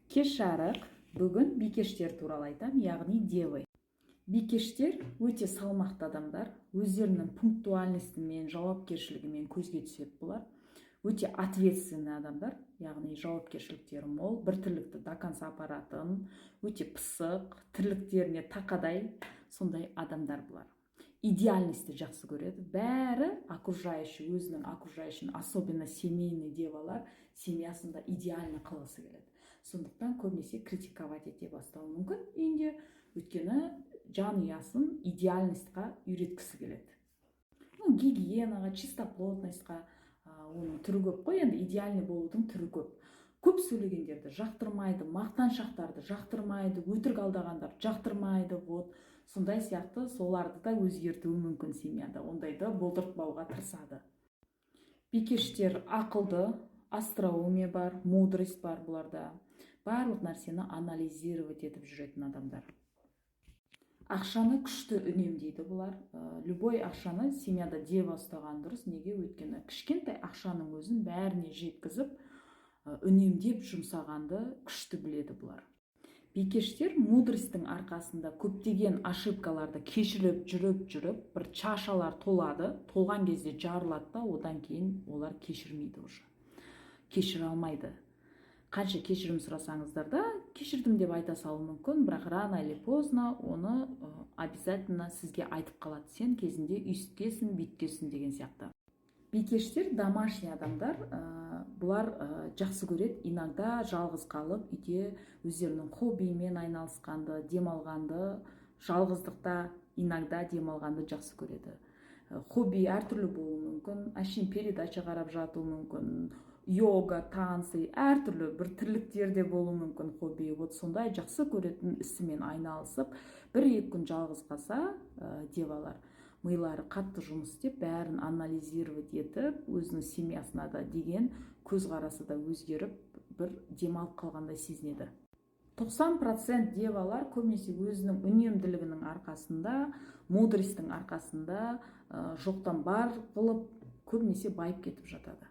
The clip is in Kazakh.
Кеш жарық! Бүгін бикештер туралы айтам, яғни девы. Бикештер өте салмақты адамдар, өздерінің пунктуальностімен, жауапкершілігімен көзге түседі. Бұлар өте ответственный адамдар, яғни жауапкершіліктері мол, бір тірлікті до конца апаратын, өте пысық, тірліктеріне тақадай сондай адамдар. Бұлар идеальностьті жақсы көреді. Бәрі окружающий, өзінің окружающий, особенно семейный девалар семьясында идеально қылғысы келеді. Сондықтан көбінесе критиковать ете бастауы мүмкін үйінде, өйткені жанұясын идеальностьқа үйреткісі келеді, ну, гигиенаға, чистоплотностьқа. Оның түрі көп қой енді, идеальный болудың түрі көп. Көп сөйлегендерді жақтырмайды, мақтаншақтарды жақтырмайды, өтірік алдағандарды жақтырмайды. Вот сондай сияқты, соларды да өзгертуі мүмкін семьяда, ондайды болдыртпауға тырысады. Бикештер ақылды, остроумие бар, мудрость бар бұларда. Барлық нәрсені анализировать етіп жүретін адамдар. Ақшаны күшті үнемдейді бұлар. Любой ақшаны семьяда дева ұстаған дұрыс. Неге? Өйткені кішкентай ақшаның өзін бәріне жеткізіп, үнемдеп жұмсағанды күшті біледі бұлар. Бикештер мудростьтің арқасында көптеген ошибкаларды кешіріп жүріп жүріп, бір чашалар толады, толған кезде жарылады да, одан кейін олар кешірмейді уже, кешіре алмайды. Қанша кешірім сұрасаңыздар да, кешірдім деп айта салуы мүмкін, бірақ рано или поздно оны обязательно сізге айтып қалады: «Сен кезінде үйсіткенсің, бүйткенсің» деген сияқты. Бикештер домашний адамдар. Бұлар жақсы көреді иногда жалғыз қалып, үйде өздерінің хоббиімен айналысқанды, демалғанды, жалғыздықта иногда демалғанды жақсы көреді. Хобби әртүрлі болуы мүмкін: әшейін передача қарап жатуы мүмкін, йога, танцы, әртүрлі бір тірліктер де болуы мүмкін хобби. Вот сондай жақсы көретін ісімен айналысып, 1-2 күн жалғыз қалса, девалар милары қатты жұмыс істеп, бәрін анализировать етіп, өзінің семьясына да деген көзқарасы да өзгеріп, бір демалып қалғандай сезінеді. 90% девалар көбінесе өзінің үнемділігінің арқасында, мудростьтің арқасында жоқтан бар қылып, көбінесе байып кетіп жатады.